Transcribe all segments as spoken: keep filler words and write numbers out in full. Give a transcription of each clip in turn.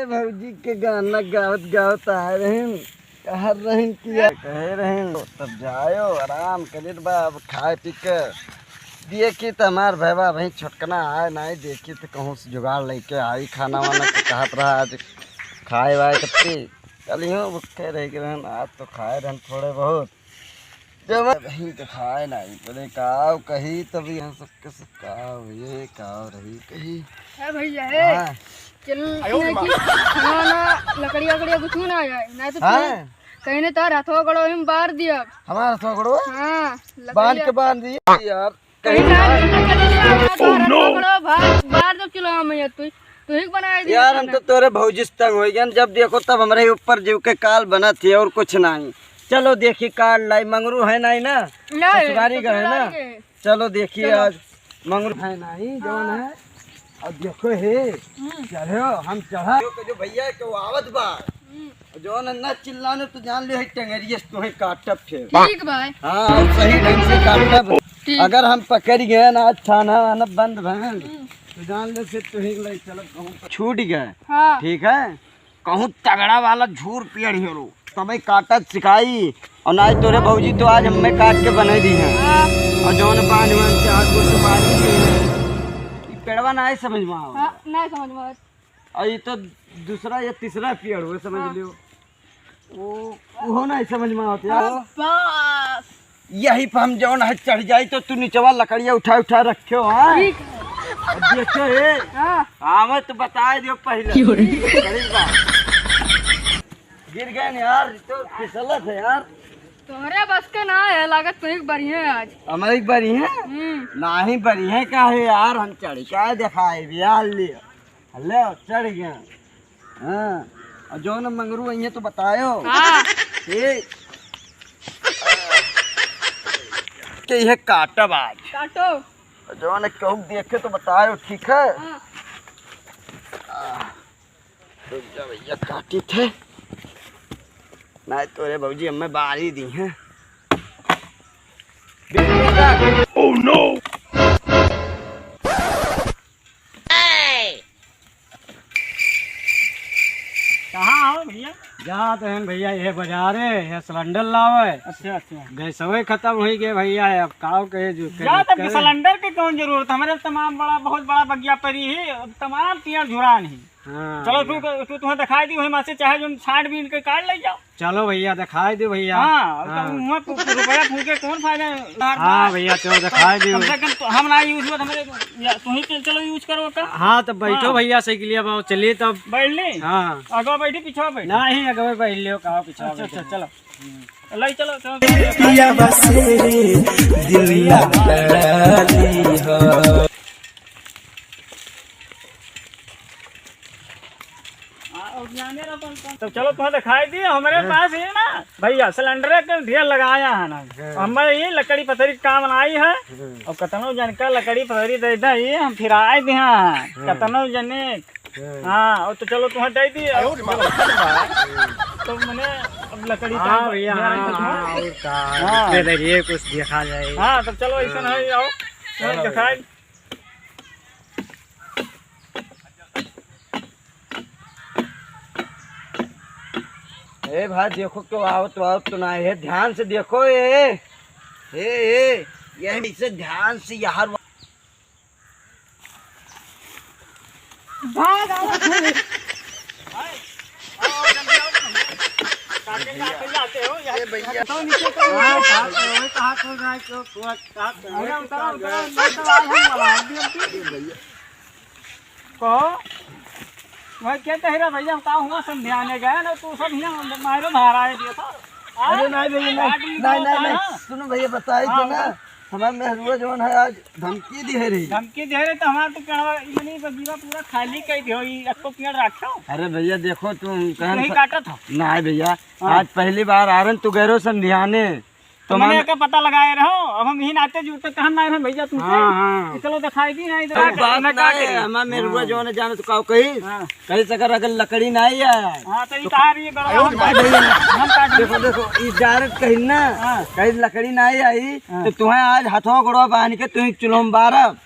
भौजी के गाना गावत गावत आए रहिन, कहत रहिन कि यार कहे रहिन, तब जायो आराम करित बा, अब खाए पी के देखी त हमार भैया भाई छोटकना आए नाई, देखी त कहूँ से जुगाड़ लेके आई खाना वाना के कहत रहा, आज खाए वाए कत्ती, कल यूँ भूखे रह गए रहन, आज तो खाए रहन थोड़े बहुत। जब कहीं तो खाए नहीं पड़े, काव कही तभी हम सबके सब काव ये काव रही कही। ए भैया, ए, हाँ। चल, आयो रे माँ। खाना वाना, लकड़िया वकड़िया कुछ ना आ जाए, नहीं तो हाँ। फिर कहीं ने तार हथवा गोड़वा में बार दिया। हमारा हथवा गोड़वा? हाँ, बांध लकड़िया। के बांध दिए यार। कहीं ना, कहीं ना, कहीं ना, Oh, no! पकड़ो, भाग, बाहर जब चलो हम ये तू, तू ही बनाए दिए यार, हम खाना। तो तोरे भौजी से तंग हो गए, जब देखो तब हमरे ऊपर जीव के काल बनत है और कुछ नहीं। चलो देखी काल लाई, मंगरू है नहीं ना, नहीं, ससुरारी गए ना। ससुरारी गए। चलो देखी चलो। आज मंगरू है नहीं, जौन हाँ। है। अब देखो हे, हम्म। चढ़ो, हम चढ़ा। जो, जो भैया के वो आवत बा, हम्म। जौन न चिल्लाने तो जान ले, है टंगरिया से तोहे काटब फिर। ठीक बा। हाँ, और सही ढंग से काटब। ठीक। अगर हम पकड़ गए ना आज थाना वाना बंद भैन, हम्म। तो जान ले फिर तोहे ले चलब कहूँ पर। छूट गए। हाँ। ठीक है, कहूँ तगड़ा वाला झूर पियड़ हेरो, तबे काटत सिखाई, और ना तोरे भौजी तो आज हमें काट के बने दी है। हाँ। और जौन पान वान से आज कुछ बात नहीं है। ई पेड़वा ना समझ में आवत। हाँ, ना समझ में आवत। और ये तो दूसरा या तीसरा पेड़ हुए, समझ हाँ। लियो। वो, वो ना समझ में आवत यार। हाँ, बस। यही पर हम जौन है चढ़ जाई तो तू निचवा लकड़िया उठा उठा रखियो, हाँ? ठीक है। अब देखो, ए, हाँ। आवे तो बताए दियो पहले। क्यों रे? सही बात। गिर गए न यार, तो फिसलत है यार। तोहरे बस के ना है, लागत तू एक बढ़िया है आज। हम एक बढ़िया है? हम्म। नाही बढ़िया का है यार, हम चढ़ के दिखाए बिहार लिए। ले, चढ़ गया। हाँ, और जौन मंगरू अइहे तो बतायो। हाँ। ठीक। के ये काटब आज। काटो। और जौन कहूँ देखे तो बतायो, ठीक है? हाँ। आ, रुक जा भैया, काटी थे। नहीं तोरे भौजी हमें बारी दी हैं। Oh no! कहाँ हो भैया? जात हैं भैया, ये बाजारे, ये सिलेंडर लावे। अच्छा, अच्छा। गैसवे खतम होइ गए भैया, अब काव कहे जो करे, तब करे। सिलेंडर के कौन जरूरत? हमरे तमाम बड़ा, बहुत बड़ा बगिया परी ही, अब तमाम पियर झुरान ही। हाँ, चलो, तू, भैया। तू, तुम्हें दिखाई दी, वही माँ से चाहे जो छाट बीन के काट ले जाओ। चलो भैया, दिखाई दे भैया। हाँ, हाँ। तो वहाँ पु-, पु-, रुपया फूके कौन फायदा है? बार हाँ बार। भैया, चलो दिखाई दे। कम से कम तो हम ना use हुआ, तो हमारे, या, तू ही चल, चलो use करो का। हाँ, तो बैठो हाँ। भैया, साइकिलिया पर चलिए तब। बैठ ली? हाँ। आगे बैठी, पीछे बैठ? नहीं, आगे बैठ लियो, कहाँ पीछे अच्छा, बैठे? अच्छा, चलो। ले चलो, चलो। पिया बसे दिल लगा ली हो। हाँ, और जाने रहो कौन कौन। तो चलो, तुम्हें दिखाई दिए, हमारे हाँ। पास ही ना, भैया, सिलेंडर के ढेर लगाया है ना। हाँ। हमारे ये लकड़ी पथरी काम आई है। हाँ। और कतनो जन का लकड़ी पथरी दे दे, ये हम फिराए दे हैं। हाँ। कतनो जने। हाँ। हाँ, और तो चलो, तुम्हें दे दिए। आयो रे माँ। तो मैंने अब लकड़ी हाँ, काम भैया, ढेर हाँ, है। हाँ, और का, हाँ। रुके रहिए, कुछ देखा जाए। हाँ, तो चलो, ऐसा हाँ। नहीं, आओ। चलो, चलो, दिखाई। ए भाई, देखो, क्यों आवत, आवत तो ना है, ध्यान से देखो। ए, ए, ए, ये इसे ध्यान से यार। भाग, आवत है। आओ, आओ, जल्दी आओ। काटे, काटे जाते हो, यार। ए भैया। तो नीचे तो हाँ, कहाँ पे हो, कहाँ पे हो, कहाँ पे हो? अरे, उतरो, उतरो, उतरो, आज हम वाला, हम भी, हम भी। ए भैया। कहो, मैं क्या कह रहा भैया, हम का हुआ समझाने गए ना, तू सब यहाँ मारो धारा है, देखो। अरे नहीं भैया, नहीं, काट ली नहीं, तो नहीं, होता नहीं। ना। सुनो भैया, बताई हाँ, तो ना, बोलो। हमार मेहरुआ जौन है आज धमकी दी है रही। धमकी दे रहे तो हमार तो कहवा, इमनी बगीवा पूरा खाली कर दियो, ई एको पेड़ रखो। अरे भैया देखो तुम कहन नहीं स-, काटा था। नहीं भैया, हाँ। आज पहली बार आ रहे हैं, तू गैरो समझियाने। तो तो मैंने मन एका पता लगाए रहो, अब हम यही नाते जुड़ते कहन ना रहे भैया तुमसे। हाँ, हाँ। कि चलो दिखाई दी ना इधर तो आके, बात ना ना काट है, रही। हमार मेहरुआ हाँ। जौन है जाने तो का कही? हाँ। कहीं से अगर, अगर लकड़ी ना आई है, हाँ, तो ये तो तार ये बड़ा अरे हम भाई काट भैया, हम काट देखो, देखो, ई direct कहीं ना, हाँ। कहीं लकड़ी ना आई, हाँ। तो तुम्हें आज हथवा गोड़वा बांध के तुम्हें चुलोम बारब।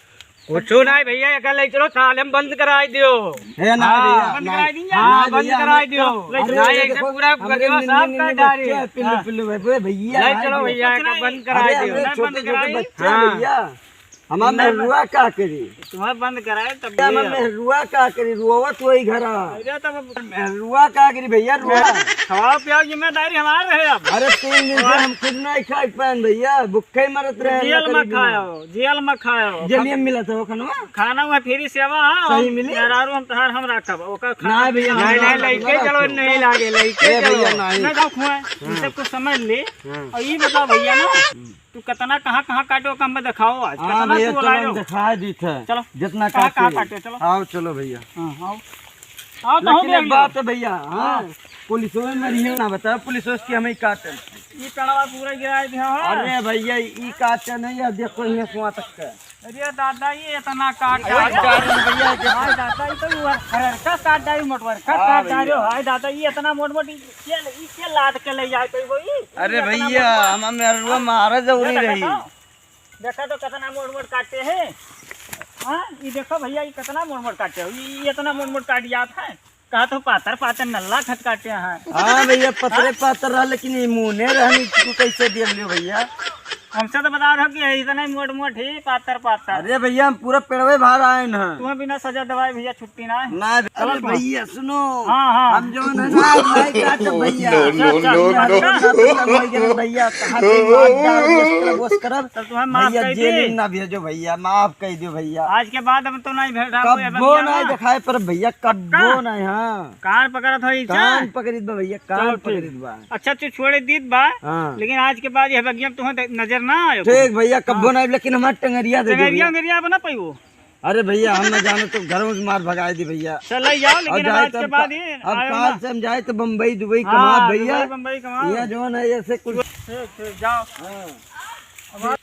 कुछो नाहीं भइया, एका लइ चलो, थाने में बंद कराइ दियो। हे ना हाँ, भइया, बंद ना, कराइ दिया। ना हाँ, बंद भइया, कराइ हम दियो। तो, अरे ना, ये देखो, पूरा हमरे गलिया निन्ने साफ निन्ने कर डाली। बच्चे हैं, पिल्लू, हाँ। पिल्लू है, बोले भइया, लइ हाँ, चलो भइया। भइया, कुछ एका नहीं। बंद कराइ अरे, दियो। हमरे नहीं छोटे बंद छोटे कराई। बच्चे हैं हाँ। भइया, हमार नहीं बंद मेहरुआ का करी? तुम्हार बंद कराए तब भइया, हमार भइया। मेहरुआ का करी? रोवत वही घरा। अरे तब मेहरुआ का करी भइया, रोवा। खावा पियावा जिम्मेदारी हमार रहे अब। अरे तीन दिन से हाँ। हम खुद नहीं खाइ पाएन भइया, भुक्खे मरत रहे जेल लकड़ी में बिना। खायो। जेल में खायो। जेलिए में मिलत हो खानवा? खाना में फ्री सेवा है, सही मिली? मेहरारू हम तहार हम राखब, ओकर खाना ना भइया, पीना ना, हम ना, राखब। लइके चलो, नहीं लागे, लइके ए भइया, चलो। नहीं। ना जाओ खुआए, हाँ। इसे कुछ समझ ले। हाँ। और ये बताओ भइया ना, हम्म। तू कितना कहाँ, कहाँ काटो, कम में दिखाओ आज, हाँ कितना भइया, तू चलो, लाए हम हो? दिखा दी थे। चलो। जितना कहाँ, काटे। कहाँ काटे, चलो। आओ, चलो भइया। हाँ, आओ। आओ, तो लेकिन हम एक देख बात लो। है भइया, हाँ, हाँ। पुलिस में मरियो ना बता, पुलिस की हमें काटे। ये पेड़वा पूरा गिराए दिया हो। अरे भइया, ई काटे नहीं है, देखो यहाँ कुआं तक का। अरे दादा, ये इतना काट अरे डालो। काट भइया, देखो। हाय दादा, ये तो वो हरर का काट डाली, मोटवर का हाँ काट डालो। भइया। हाय दादा, ये इतना मोट मोट, ये, ये लाद के ले जाए कोई वो, ये, अरे ये इतना भइया, मोट मोट। हम मेहरुआ मारे जरूरी ये देखा रही। तो, देखा तो कितना मोट मोट काटे हैं। हाँ, ये देखो भइया, ये कितना मोट मोट काटे हो, ये, ये इतना मोट मोट काट जात है। कहा तो पातर पातर नल्ला खत काटे हैं। हाँ भइया, पतरे हाँ? पातर रहा, लेकिन ये मुने रहनी, तू कैसे देख लियो भइया? हमसे तो बता रहो कि इतना ही मोट मोट ही, पातर पातर। अरे भइया, हम पूरा पेड़वे भार आए न। तुम्हें बिना सजा दवाई भइया छुट्टी ना है। ना, चलो अरे तुम। भइया सुनो, हाँ, हाँ। हम जो है ना, नहीं काटे भइया। No, no, अच्छा, no, अच्छा, no। अच्छा। खत्म हो गया भइया, कहाँ से मार डाल, बस करब, बस करब। तब तुम्हें माफ भइया, कर जेल दी। में ना भेजो भइया, माफ कर दियो भइया। आज के बाद हम तो नहीं भेजा कोई कब्बो बनिया नहीं ना। दिखाए पर भइया, कब्बो पक्का? नहीं, हाँ। कान पकड़त हो, ई कान का? पकड़ित बा भइया, कान चलो, ठीक। पकड़ित बा। अच्छा, तू छोड़ दीत बा, हाँ। लेकिन आज के बाद यह बगिया में तुम्हें दे-, नजर ना आयो। ठीक भइया, कब्बो हाँ। ना आयो, लेकिन हमार टंगरिया दे दो टंगरिया भइया। मेरिया बना पाइबो। अरे भइया, हम ना जाने तो घरों से मार भगाए दी भइया। चल, ले जाओ, और लेकिन जाए आज तो के बाद अब ही अब आयो काल ना। से हम जाए तो बम्बई, दुबई हाँ, कमा भइया। दुबई, बम्बई कमा। यहाँ जो है ना, ऐसे कुछ ठीक, ठीक, जाओ। हाँ। अब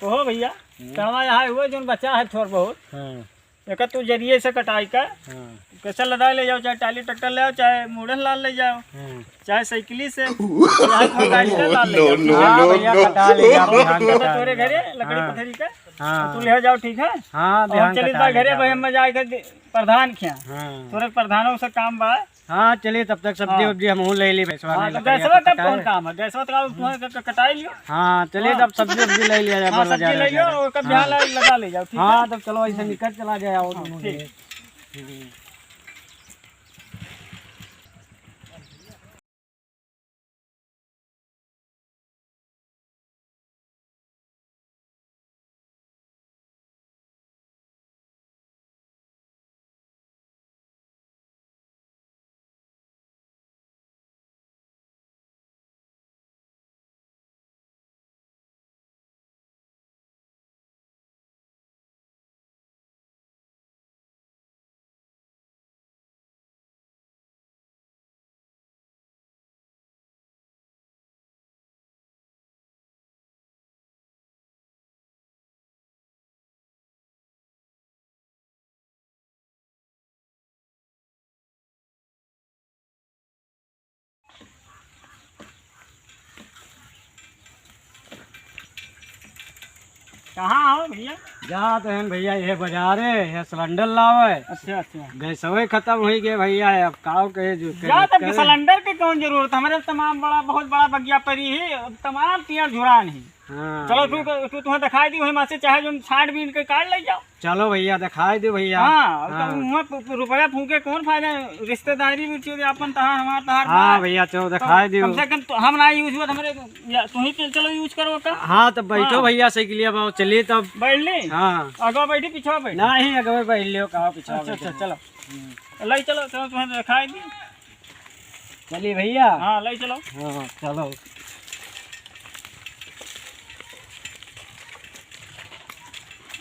तो हो भइया, हम्म। चढ़वा यहाँ हुआ, जोन बचा है थोड़ बहुत। हाँ। एकर तू जरिए से कटाई का। हाँ। कैसे लदाई ले जाओ, चाहे टाली ट्रैक्टर ले आओ, चाहे मूड़न लाल ले जाओ, हाँ। चाहे साइकिली से, चाहे कोई गाड़ी से लाल ले जाओ। No, no, हाँ, no, भइया, no। कटा ले जाओ, बिहान कटा तोरे ले घरे जाओ। लकड़ी हाँ। पथरी का। हाँ। तू ले जाओ, ठीक है? हाँ, और बिहान चली कटा ले घरे, जाओ। भाई, हम जाए के दे-, प्रधान के यहाँ। हाँ। तोरे प्रधानों से काम बा। हाँ, चलिए तब तक सब्जी हाँ। वब्जी हमहूँ ले ली, भैंसवा हाँ, नहीं तो लकड़िया गैसवा तब कटाए। कौन काम है? गैसवा तो आप तुम्हें क-, क-, कटाई लियो। हाँ, चलिए हाँ। तब सब्जी वब्जी ले लिया जाए, हाँ, बड़ सब्जी बाजार ले लियो, वगैरह। ओकर हाँ। बिहान ला-, लगा ले जाओ, ठीक हाँ, है? तब चलो ऐसे निकल चला जाए, और हाँ, ठीक। हम्म। कहाँ आओ भइया? जात हैं भइया, ये बाजारे, ये सिलेंडर लावे। अच्छा, अच्छा। गैसवे खतम होइ गए भइया, अब काव कहे जो जा तब करे। सिलेंडर के कौन जरूरत? हमरे तमाम बड़ा, बहुत बड़ा बगिया परी ही, तमाम पियर झुरान ही। हाँ, चलो, तू, भइया। तू, तुम्हें दिखाई दी, वही मासे चाहे जो छाट बीन के काट ले जाओ। चलो भइया, दिखाई दे भइया। हाँ, हाँ। तो वहाँ प-, प-, रुपया फूके कौन फायदा है? रिश्तेदारी में चीज अपन तहार, हमार तहार हाँ बात। भइया, चलो तो दिखाई दियो। कम से कम तो हम ना यूज हुआ, तो हमरे या, तू ही चल, चलो यूज करो का। हाँ, तो बैठो हाँ। भइया, साइकिलिया पर चलिए तब। बैठ ली? हाँ। आगे बैठी, पीछे बैठी? नहीं, आगे बैठ लियो, कहाँ पीछे अच्छा, बैठे? अच्छा, चलो। हम्म। ले चलो, चलो, तुम्हें दिखाई दी। चलिए भइया। हाँ, ले चलो। हाँ, चलो।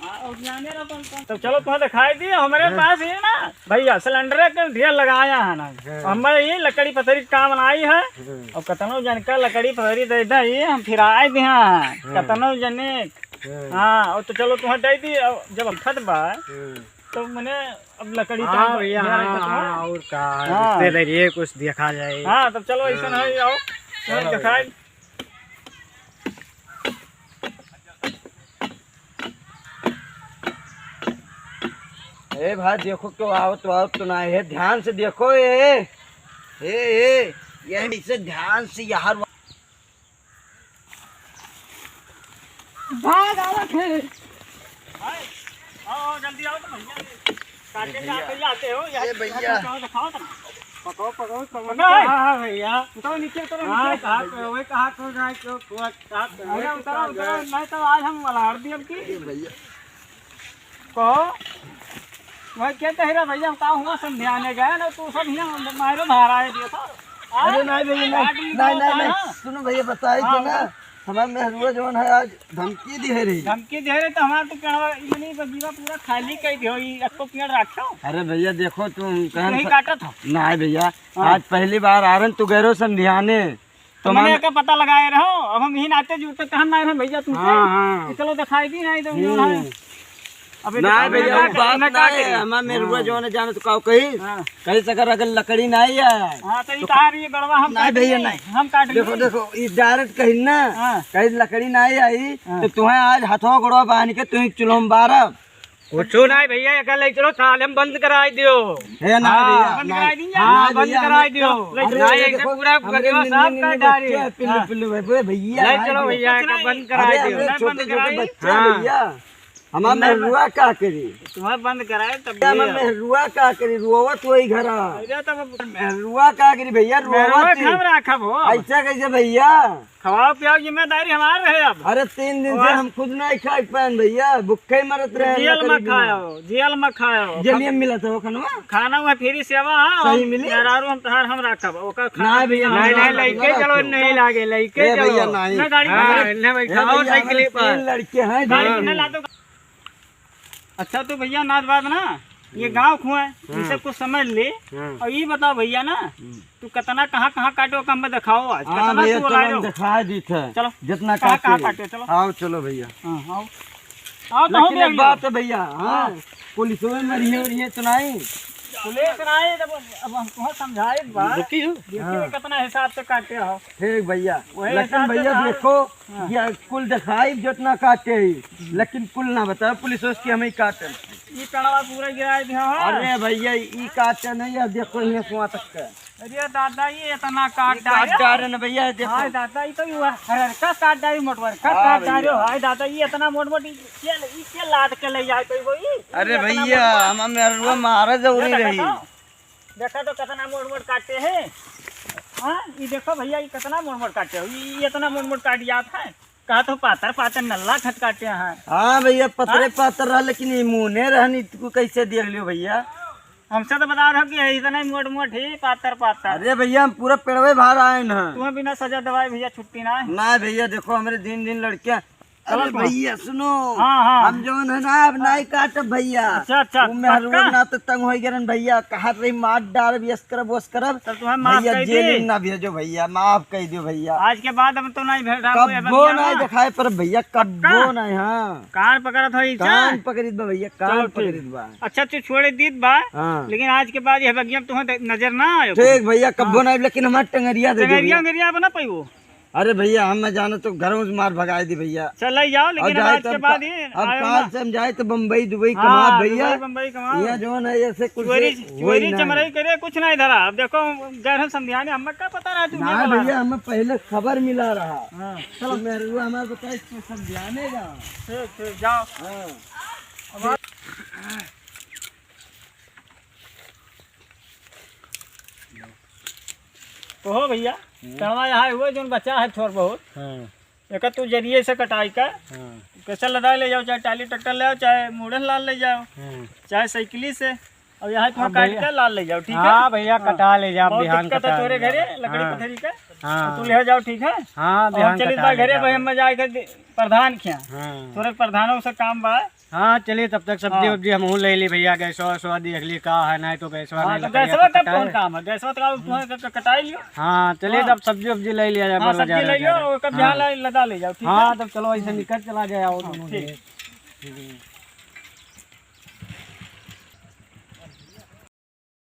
हाँ, और जाने रहो कौन, कौन। तो चलो, तुम्हें दिखाई दी, हमारे हाँ। पास ही ना, भइया, सिलेंडर के ढेर लगाया है ना। हाँ। हमारे ये लकड़ी पथरी काम आई है। हाँ। और कतनो जन का लकड़ी पथरी दे दे, ये हम फिराए दे हैं। हाँ। कतनो जने। हाँ। हाँ, और तो चलो, तुम्हें दे दी, और जब हम खत बा, हाँ। तो मने अब लकड़ी हाँ, काम भइया, ध्यान हाँ, रखत हाँ, बा। और का, हाँ। रिश्तेदारी है, कुछ देखा जाए। हाँ, तब चलो, ऐसा हाँ। ना हो, आओ। चलो, चलो, दिखाई। भइया। ए भाई, देखो, क्यों आवत, आवत तो ना है। ध्यान से देखो, ए, ए, ए, ये इसे ध्यान से यार। भाग आवत है। आओ, आओ, जल्दी आओ तो भैया। काटे का भैया। पहले आते हो, यार। ए भैया। दिखाओ, दिखाओ तो। पकड़ो, पकड़ो, पकड़ो। पकड़ो। हाँ, हाँ, भैया। उतारो नीचे, उतारो हाँ, नीचे। कहाँ पे हो, कहाँ पे हो, कहाँ पे हो, कहाँ पे हो? अरे, उतारो, उतारो, नहीं तो आज हम वाला हर दिया की। ए भैया। कहो, वह क्या कह रहा भैया, हम का हुआ समझाने गए ना, तू सब यहाँ मारो धारा है दिया था। अरे नहीं भैया, नहीं, काट ली नहीं, तो नहीं, होता है नहीं, ना। सुनो भैया, बताए हाँ, के ना, हाँ। हमार मेहरुआ जवन है आज धमकी दिहे रही। धमकी दे रहे तो हमार तो पेड़वा, ई मनी बगीवा पूरा खाली कर दियो, ई एको पेड़ रखो। अरे भैया देखो तुम तू कहन ही स-, काटत हो। नहीं भैया, हाँ। आज पहली बार आ रहे हैं, तू गैरो समझियाने। तो तो मैंने मैंने एका पता लगाए रहो, अब हम यही नाते जुड़ते कहन ना रहे भैया तुमसे हाँ, हाँ। कि चलो दिखाई दी नहीं तो हम्म। उन्होंने अबे ना तो भैया, इन्हें वो काट, बात इन्हें ना काट है, ली। हमार मेहरुआ हाँ। जवन है जाने तो का कही? हाँ। कही सकर अगर लकड़ी ना आई है। हाँ, तो ये तो कहा रही है गड़वा हम नहीं काट भैया, ली, नहीं। हम काट देखो, ली। देखो, ये direct कही ना, हाँ। कही लकड़ी ना आई, हाँ। तो तुम्हें आज हथवा गोड़वा बांध के तुम्हें चुल्हो में बारब। कुछो नहीं भैया, एका ले चलो, थाले में बंद कराई दियो। हे ना हाँ, भैया, बंद ना। कराई दी हाँ, ना बंद भैया, कराई ना। दियो। अरे, नहीं, ये ऐसे देखो, पूरा हमरे गरीबा निन्ने, साफ निन्ने कर डाली। बच्चे हैं, पिल्लू, हाँ। पिल्लू, भाई, भाई, भैया, ले ना चलो भैया। भैया, एका बंद कराई अरे, दियो। अरे, नहीं, बंद छोटे, छोटे कराई। बच्चे हैं, हाँ। भैया। हमार मेहरुआ का करी? तुम्हें बंद कराए तब भैया, हमार भैया। मेहरुआ का करी? रोवत वही घरा। अरे, तब मेहरुआ का करी भैया, मेहरुआ रोवत के ही। हम राखब हो। ऐसा कैसे भैया? खवाओ पियाओ जिम्मेदारी हमार रहे अब। अरे, तीन दिन से वाह। हम खुद नहीं खाए पाएन भैया, भूखे ही मरत रहे जेल में लकड़ी बिना। खाओ, जेल में खाओ। जेलिए में मिला था वो खानवा? खाना में फ्री सेवा है, सही हम मिली? मेहरारू हम तहार हम राखब, ओकर खाना ना भैया, पीना नहीं, हम नहीं, राखब। लइके चलो, नहीं लागे, लइके ए चलो। भैया, नहीं। ना गाड़ी हाँ, में। इन्हें बैठाओ ए भैया, साइकिल हमारे पर। तीन लड़के हैं, गाड़ी हाँ। में ना ला दो। अच्छा, तो भैया, नाच बात ना, ये हम्म। गाँव खुआ है, हम्म। इसे कुछ समझ ले। हम्म। और ये बताओ भैया ना, हम्म। तू कितना कहाँ, कहाँ काटो, कम में दिखाओ आज, हाँ कितना भैया, तू चलो, लाए हम हो? दिखा दी थे, चलो, जितना कहाँ, काटे कहाँ ही। काटे, चलो। आओ, चलो भैया। हाँ, आओ। आओ, तो लेकिन हम एक देख बात लो। है भैया, हाँ, हाँ। पुलिस में मरिए, मरिए तो नहीं। पुलिस नहीं, तब अब हम तुम्हें समझाए एक बार। देखिए। देखिए हाँ। कितना हिसाब से काटे हो। ठीक भैया, वही लेकिन हिसाब से भैया तो देखो, हाँ। ये कुल दिखाई जितना काटे ही, हम्म। लेकिन कुल ना बताओ पुलिस उस की हमें काटे। ये पेड़वा पूरा गिराए दिया हो। अरे भैया, ई काटे नहीं है, देखो ये कुआं तक का। अरे दादा, ये इतना काट ये काट डारे। डारे ना भैया, देखो। हाँ दादा, ये तो ये हरहर का काट डारे, मोटवर का हाँ काट डारे। भैया। हाय दादा, ये इतना मोट मोट, ये, ये लाद के ले जाए कोई, कोई। अरे ये इतना भैया, मोट मोट। हम, हम यार वो हाँ। मारा जरूरी ये देखा रही। तो, देखा तो कितना मोट मोट काटे हैं। हाँ, ये देखो भैया, ये कितना मोट मोट काटे हो, ये, ये इतना मोट मोट काट जात है। कहा तो पातर पातर नल्ला खटकाटे हैं। हाँ भैया, पतरे हाँ? पातर रहा, लेकिन ये मुने रहनी, तू कैसे देख लियो भैया? हमसे तो बता रहे हो कि इतने मोट मोट ही पातर पातर। अरे भैया, हम पूरा पेड़वे बाहर आए न। तुम्हें बिना सजा दवाए भैया छुट्टी ना है। ना भैया, देखो हमरे दिन दिन लड़के। चलो अरे तुम। भैया सुनो, हाँ, हाँ। हम जौन है ना, अब नहीं काटब भैया। अच्छा, अच्छा, वो मेहरुआ पक्का? ना तो तंग हो गए भैया, कहा रही मार डारब, यस करब, वस करब। तब तुम्हें माफ भैया, कर जेल दी। ना भेजो भैया, माफ कर दियो भैया। आज के बाद हम तो नहीं भेजा, कोई अब कब्बो नहीं दिखाए पर भैया, कब्बो पक्का? नहीं, हाँ। कान पकड़त हो, इच्छा? कान पकड़ित बा भैया, चलो कान ठीक। पकड़ित बा। अच्छा, तू छोड़े दीत बा, हाँ। लेकिन आज के बाद ये बगिया में तुम्हें नजर ना आयो। ठीक भैया, कब्बो हाँ। नहीं, लेकिन हमार टंगरिया दे दो टंगरिया भैया। उंगरिया बना पाइबो? अरे भैया, हम मैं जानो तो घरों से मार भगाए दी भैया। चल, ले जाओ, और लेकिन अब जाए आज तो के हम बाद का-, ही अब आयो काल ना। से हम जाए तो बम्बई, दुबई हाँ, कमा भैया। दुबई, बम्बई कमा। यहाँ जो है ना, ऐसे कुछ चोरी, से वही चोरी, ना है। चमराई करे, कुछ नहीं धरा। अब देखो, गैर हम समझियाने, हमें का पता रहा तू ना ये वाला। भैया, हमें पहले खबर मिला रहा। हाँ, चलो। तो मेहरुआ हमारे बताए, इसको समझियाने जा। ठीक, ठीक, जाओ। हाँ। अब कहो भैया, हम्म। कड़वा यहाँ हुआ, जोन बचा है थोड़ बहुत। हाँ। एकर तू जरिए से कटाई का। हाँ। कैसे लदाई ले जाओ, चाहे टाली ट्रैक्टर ले आओ, चाहे मूड़न लाल ले जाओ, हाँ। चाहे साइकिली से। और यहाँ थोड़ा अब काट भैया, के लाल ले जाओ, ठीक है? हाँ भैया, हाँ। कटा ले जाओ, बहुत बिहान दिक्कत है कटा तोरे ले जाओ। घरे, लकड़ी हाँ। पथरी का। हाँ। तू ले जाओ, ठीक है? हाँ, और बिहान चलित कटा बा ले घरे, जाओ। भाई, हम जाए के दे-, प्रधान के यहाँ। हाँ। तोरे प्रधानों से काम बा। हाँ, चलिए तब तक सब्जी हाँ। वब्जी हमहूँ ले ली भैया, गैसवा वैसवा देख ली का है, नहीं तो गैसवा हाँ, नहीं तो लकड़िया गैसवा तो तब कटाए। कौन काम है? गैसवा तो आप तुम्हें क-, क-, कटाई लियो। हाँ, चलिए हाँ। तब सब्जी वब्जी ले लिया जाए, हाँ, बड़ सब्जी बाजार ले जाके। लियो, ओकर हाँ। बिहान ला-, लदा ले जाओ, ठीक हाँ, है? तब चलो ऐसे हम्म। निकल चला जाए, आओ हाँ, दोनों ठीक। जने। हम्म।